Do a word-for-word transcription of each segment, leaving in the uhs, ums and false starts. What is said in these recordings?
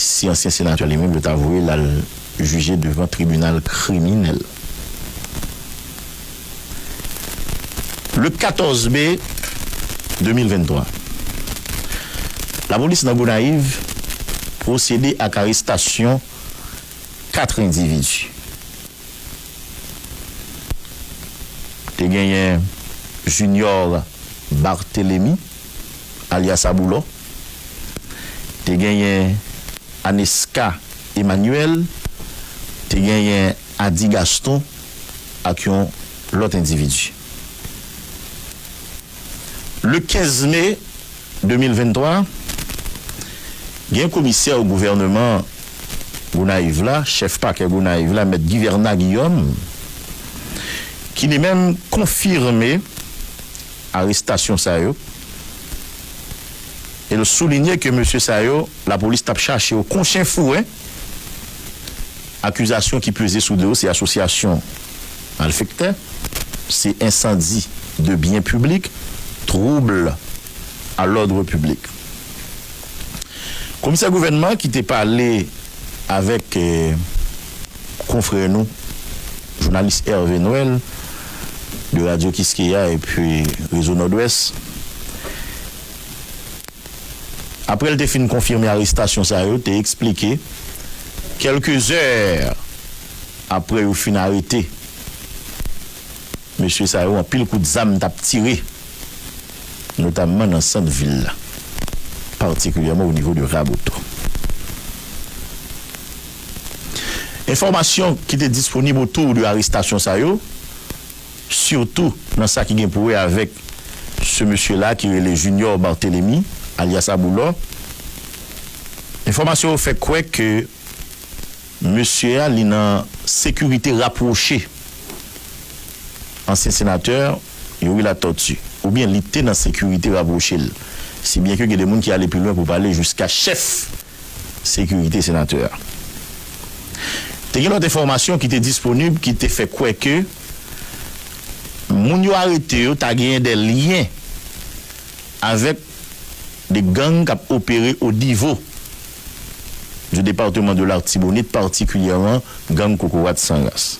si ansyen senatè li menm yo ta voye l al jije devan tribinal kriminèl. Le katòz me de mil venntwa, lapolis nan Gonayiv pwosede ak arestasyon kat endividi. Te genyen Junior Barthélemy, alyas Aboulò. Te genyen Aneska Emmanuel. Te genyen Ady Gaston ak yon lòt endividi. Le kenz me de mil venntwa, gen komisè gouvènman Gonayiv la, chèf pakè Gonayiv la, mèt Guiverna Guillaume, ki li menm konfime arestasyon sa yo. E l soulinye ke mesye sa yo, lapolis t ap chache yo kon chen foure. Akizasyon ki peze sou do yo se asosyasyon malfektè, se ensandi de byen piblik, trouble à l'ordre public. Komisè gouvènman ki te pale avèk, eh, konfrè nou, jounalis Hervé Noël, de Radio Kiskeya epi Rezo Nòdwès, apre l te fin konfime arestasyon sa yo, te eksplike, kèlke zè apre yo fin arete mesye sa yo, anpil kout zam t ap tire, notamman nan sant vil la, patikilyèman o nivo de Raboto. Enfòmasyon ki te disponib otou de arestasyon sa yo, sitou nan sa ki gen pou wè avèk se mesye la ki rele Junior Barthélemy, alyas Aboulò. Enfòmasyon yo fè kwè ke mesye a, li nan sekirite rapwoche ansyen senatè Youri Latortue, oubyen li te nan sekirite rapwoche l, si byen ke gen de moun ki ale pi lwen pou pale jiska chèf sekirite senatè a. Te gen lòt enfòmasyon ki te disponib ki te fè kwè ke moun yo arete yo ta genyen de lyen avèk de gang k ap opere o nivo du département de l'Artibonite, patikilyèman gang Kokorat San Ras.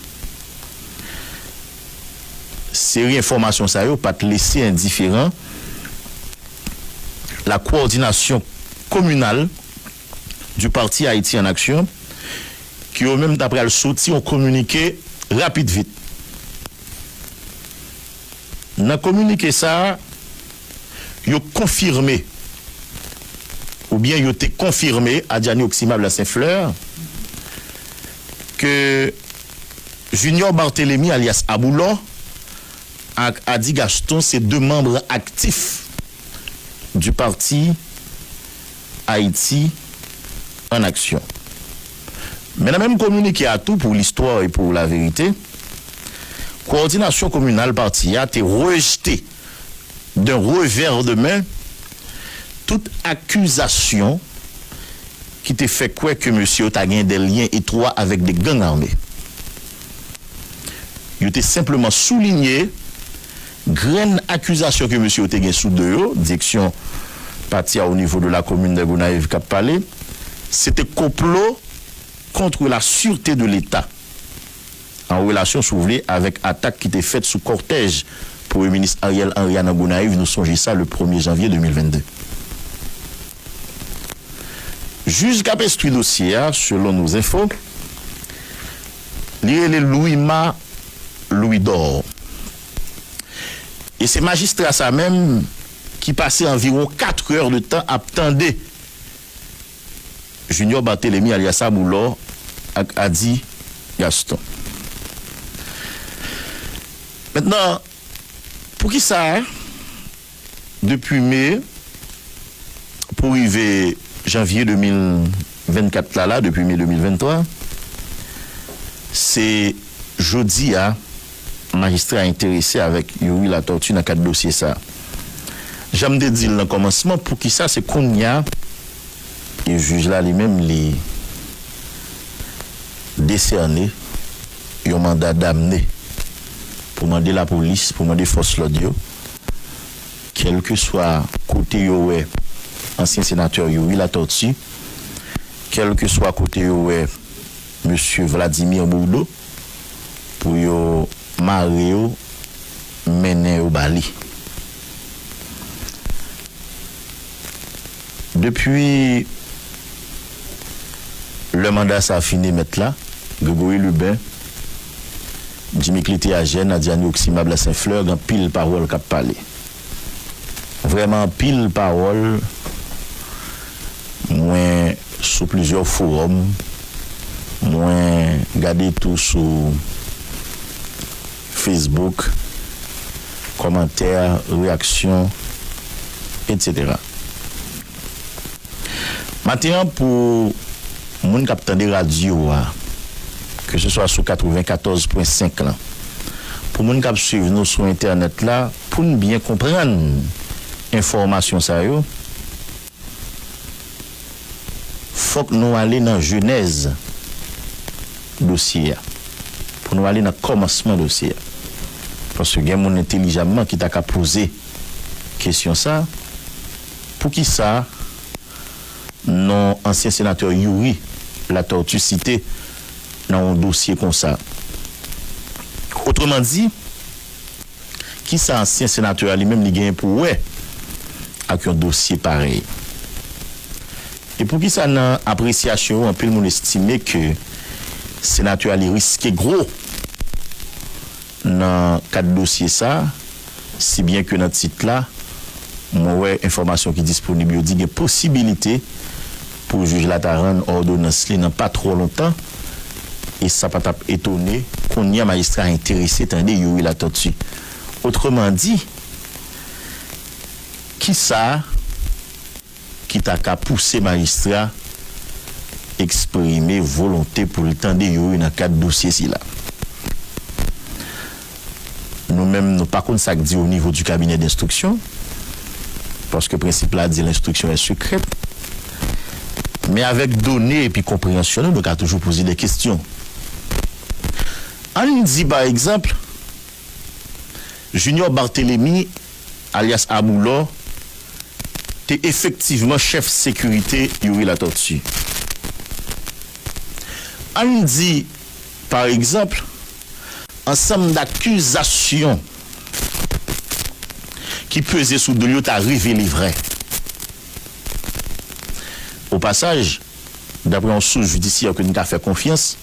Seri enfòmasyon sa yo pa t lese endiferan la coordination communale du parti Haïti en Action, ki yo menm ta pral soti yon kominike rapid vit. Nan kominike sa a, yo konfime, oubyen yo te konfime, Adjani Oximab Lasenflè, ke Junior Barthélemy, alyas Aboulò, ak Ady Gaston se de manm aktif du parti Haïti en Action. Men nan menm kominike a tou, pour l'histoire et pour la vérité, kowòdinasyon kominal pati a te rejte d'un revers de main tout akizasyon ki te fè kwè ke mesye yo ta gen de lyen etwa avèk de gang ame. Yo te senpleman soulinye grenn akizasyon ke mesye yo te gen sou do yo, direksyon pati a o nivo de la commune de Gonayiv k ap pale, se te konplo contre la sûreté de l'État, an relasyon, si w vle, avèk atak ki te fèt sou kòtèj Premye Minis Ariel Henry a nan Gonayiv, nou sonje sa, le premye janvye de mil vennde. Jij k ap enstwi dosye a, selon nos infos, li rele Louima Louidor. E se majistra sa menm ki pase anviwon kat è de tan ap tande Junior Barthélemy alyas Aboulò ak Ady Gaston. Mentnan, poukisa depi me pou rive janvye de mil vennkat la, la, depi me de mil venntwa, se jodi a majistra a enterese avèk Youri Latortue nan kad dosye sa a? Jan m te di l nan kòmansman, poukisa se kounye a e jij la li menm li desène yon manda damne pou mande lapolis, pou mande fòs lòd yo, kèlkeswa kote yo wè ansyen senatè Youri Latortue, kèlkeswa kote yo wè mesye Vladimir Bourdeau, pou yo mare yo, mennen yo ba li. Depi lè manda sa a fin emèt la, Gregory Lubin, Jimmy Clété Agène, Adiani Oximab Lasenflè, gen anpil pawòl k ap pale. Vrèman anpil pawòl. Mwen sou plizyè fowòm, mwen gade tou sou Facebook, kòmantè, reyaksyon, etsetera. Maten an, pou moun k ap tande radyo a, keseswa sou katrevenkatòz pwen senk lan, pou moun k ap swiv nou sou entènèt la, pou n byen konprann enfòmasyon sa yo, fòk nou ale nan jenèz dosye a, pou nou ale nan kòmansman dosye a. Paske gen moun entelijamman ki ta ka poze kesyon sa, poukisa non ansyen senatè Youri Latortue site nan yon dosye konsa? Otreman di, kisa ansyen senatè a li menm li genyen pou wè ak yon dosye parèy? E poukisa nan apresyasyon yo, anpil moun estime ke senatè a li riske gwo nan kad dosye sa, si byen ke nan tit la, mwen wè enfòmasyon ki disponib yo di gen posibilite pou jij la ta rann òdonans li nan pa twò lontan, e sa pa t ap etone, kounye a majistra a enterese tande Youri Latortue. Otreman di, kisa ki ta ka pouse majistra eksprime volonte pou l tande Youri nan kad dosye sila? Nou menm, nou pa konn sa k di o nivo di kabinè denstriksyon, paske prensip la di l'instruction est secrète. Men avèk done epi konpreyansyon nou, nou ka toujou poze de kesyon. Ann di, pa egzanp, Junior Barthélemy, alyas Aboulò, te efektivman chèf sekirite Youri Latortue. Ann di, pa egzanp, ansanm dakizasyon ki peze sou do l yo ta revele vrè. Opasaj, daprè yon sous jidisyè ke n ka fè konfyans,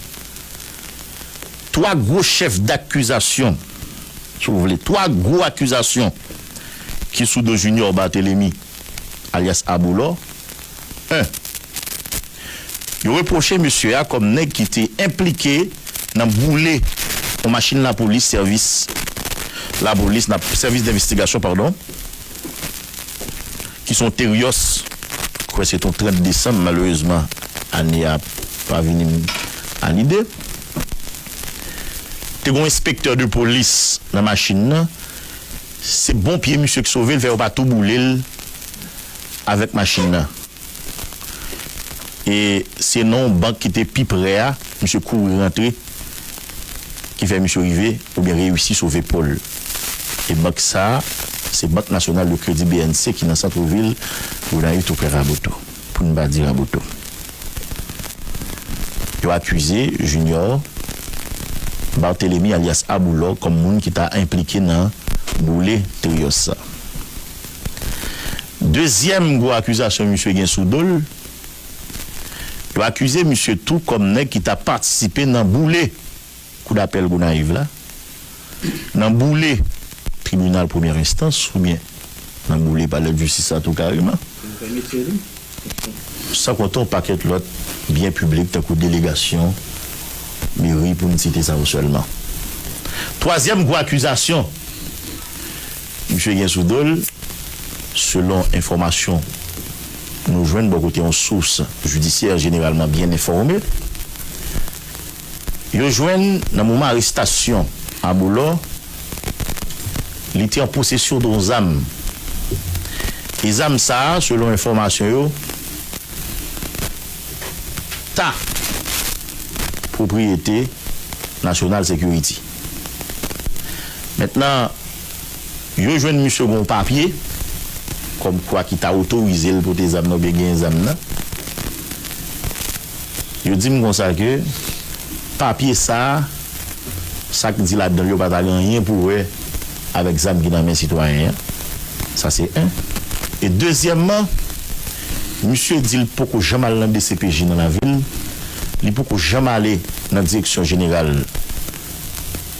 twa gwo chèf dakizasyon, si w vle, twa gwo akizasyon ki sou do Junior Barthélemy, alyas Aboulò. En, yo repwoche mesye a kòm nèg ki te enplike nan boule yon machin lapolis, sèvis lapolis, sèvis denvestigasyon, padon, ki se yon Terios, kwè se te yon trant desanm, malerezman, ane a pa vini m a lide. Te gen yon enspektè de polis nan machin nan, se bon pye misye k sove l, fè yo pa tou boule l avèk machin nan. E se nan yon bank ki te pi prè a, misye kouri rantre, ki fè misye rive oubyen reyisi sove po l. E bank sa a, se Banque Nationale de Crédit, B N C, ki nan sant vil Gonayiv, tou prè Raboto, pou n pa di Raboto. Yo akize Junior Barthélemy alyas Aboulò kòm moun ki ta enplike nan boule Terios sa. Dezyèm gwo akizasyon misye gen sou do l, yo akize misye tou kòm nèg ki ta patisipe nan boule Koudapèl Gonayiv la, nan boule tribinal premyè enstans oubyen nan boule palè jistis la tou kareman. San konte yon pakèt lòt byen piblik, tankou delegasyon, meri, pou n site sa yo sèlman. Twazyèm gwo akizasyon misye gen sou do l, selon enfòmasyon nou jwenn bò kote yon sous jidisyè jeneralman byen enfòme, yo jwenn nan moman arestasyon Aboulò, li te an posesyon de yon zam. E zam sa a, selon enfòmasyon yo, ta pwopriyete National Security. Mentnan, yo jwenn misye gen yon papye, kòmkwa ki ta otorize l pote zam nan oubyen genyen zam nan. Yo di m konsa ke papye sa a, sa k di ladan l yo pa ta gen anyen pou wè avèk zam ki nan men sitwayen an. Sa se en. E dezyèmman, misye di l poko janm al nan D C P J nan lavil, li poko janm ale nan direksyon jeneral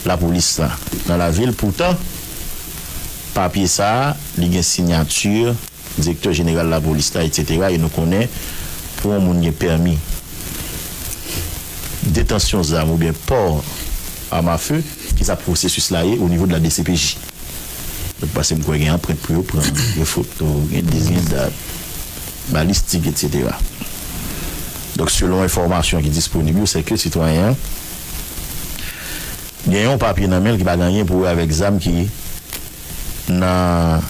lapolis la nan lavil. Poutan, papye sa a, li gen siyati direktè jeneral lapolis la, etsetera. E nou konnen, pou yon moun gen pèmi detansyon zam oubyen pò arm à feu, ki sa pwosesis la ye o nivo de la D C P J. Donk, paske m kwè gen anprent pou yo pran, gen foto, gen dizin dat, balistik, etsetera. Donk, selon enfòmasyon ki disponib yo, se ke sitwayen an gen yon papye nan men l ki pa gen anyen pou wè avèk zam ki nan,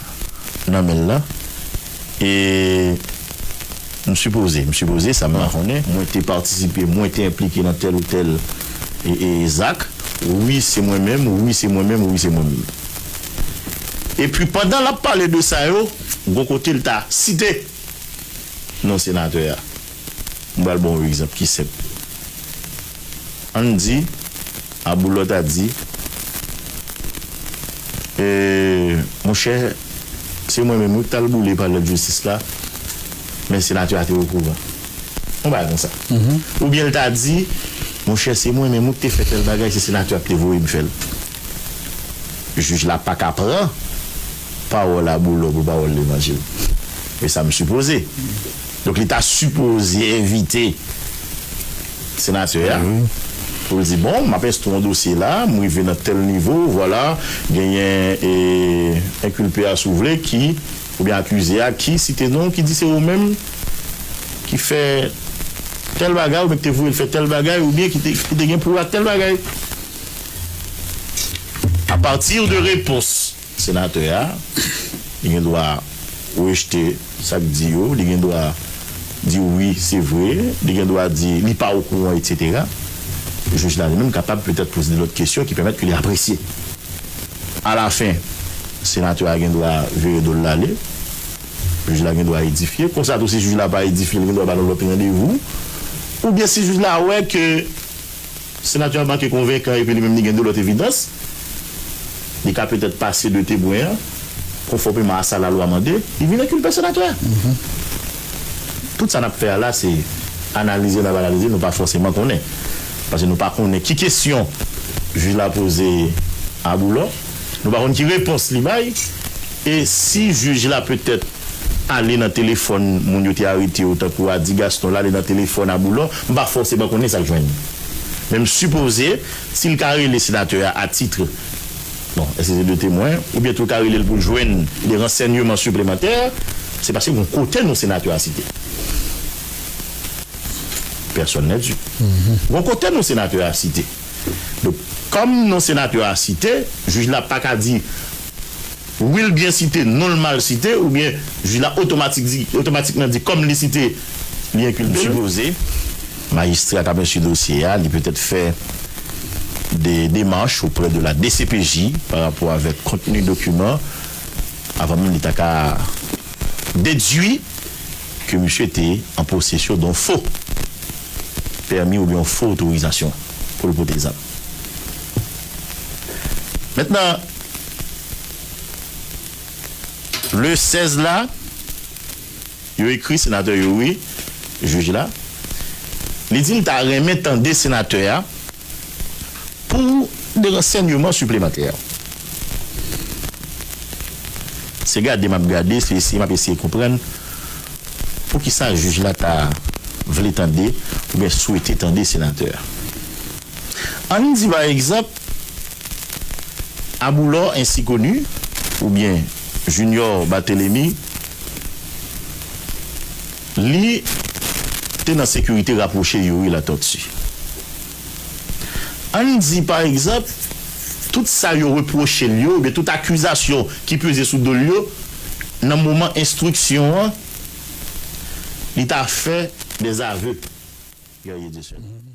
nan men l lan. E m sipoze, m sipoze, sa m pa konnen, mwen te patisipe, mwen te enplike nan tèl ou tèl e, e, zak. Wi, se mwen menm, wi, se mwen menm, wi, se mwen menm. Epi, pandan l ap pale de sa yo, gon kote l ta site non senatè a. M pral ba w yon egzanp ki senp. Ann di, Aboulò ta di, e, monchè, se mwen menm wi k t al boule palè jistis la, men senatè a te okouran. Yon bagay konsa. Oubyen l ta di, monchè, se mwen menm wi k te fè tèl bagay, se senatè a k te voye m fè l. Jij la pa ka pran pawòl Aboulò pou pawòl levanjil. E sa m sipoze. Donk, li ta sipoze envite senatè a pou l di, bon, m ap enstwi yon dosye la, m rive nan tèl nivo, vwala, genyen, e, enkilpe a, si w vle, ki, oubyen akize a, ki site non w, ki di se ou menm ki fè tèl bagay, oubyen ki te voye l fè tèl bagay, oubyen ki te, ki te gen pou wè ak tèl bagay. Apati de repons senatè a, li gen dwa rejte sa k di yo, li gen dwa di wi, se vre, li gen dwa di li pa okouran, etsetera. Jij la li menm kapab petèt poze de lòt kesyon ki pèmèt ke li apresye. Alafen, senatè a gen dwa vire do l l ale, jij la gen dwa edifye. Konsa tou, si jij la pa edifye, li gen dwa ba nou lòt randevou. Oubyen si jij la wè ke senatè a manke konvenkan epi li menm li gen de lòt evidans, li ka petèt pase de temwen an, konfòmeman a sa lalwa mande, li vin enkilpe senatè a. Tout sa n ap fè a la, se analize, n ap analize, nou pa fòseman konnen. Paske nou pa konnen ki kesyon jij la poze Aboulò, nou pa konn ki repons li bay, e si jij la petèt ale nan telefòn moun yo te arete yo, tankou Ady Gaston, l ale nan telefòn Aboulò, m pa fòseman konnen sa l jwenn. Men m sipoze, si l ka rele senatè a atit, bon, èske se de temwen, oubyen tou l ka rele l pou l jwenn de ransèyman siplemantè, se paske gon kote non senatè a site. Personne n'est dupe. Gon kote non senatè a site. Donk, kòm non senatè a site, jij la pa ka di wi l byen site, non l mal site, oubyen jij la otomatik di, otomatikman di kòm li site, li enkilpe l. Sipoze, majistra k ap enstwi dosye a, li petèt fè de demach oprè de la D C P J pa rapò avèk kontni dokiman, avan menm li ta ka dedui ke misye te an posesyon de yon fo pèmi oubyen yon fo otorizasyon pou l pote zam. Mentnan, le sèz la, yo ekri senatè Youri, jij la, li di l ta renmen tande senatè a pou de ransèyman siplemantè. Se gade m ap gade, se eseye m ap eseye konprann poukisa jij la ta vle tande oubyen swete tande senatè a. Ann di, pa egzanp, Aboulò ensi koni, oubyen Junior Barthélemy, li te nan sekirite rapwoche Youri Latortue. Ann di, pa egzanp, tout sa yo repwoche l yo, oubyen tout akizasyon ki peze sou do l yo, nan moman enstriksyon an, li ta fè dèzave. Guerrier Dieuseul.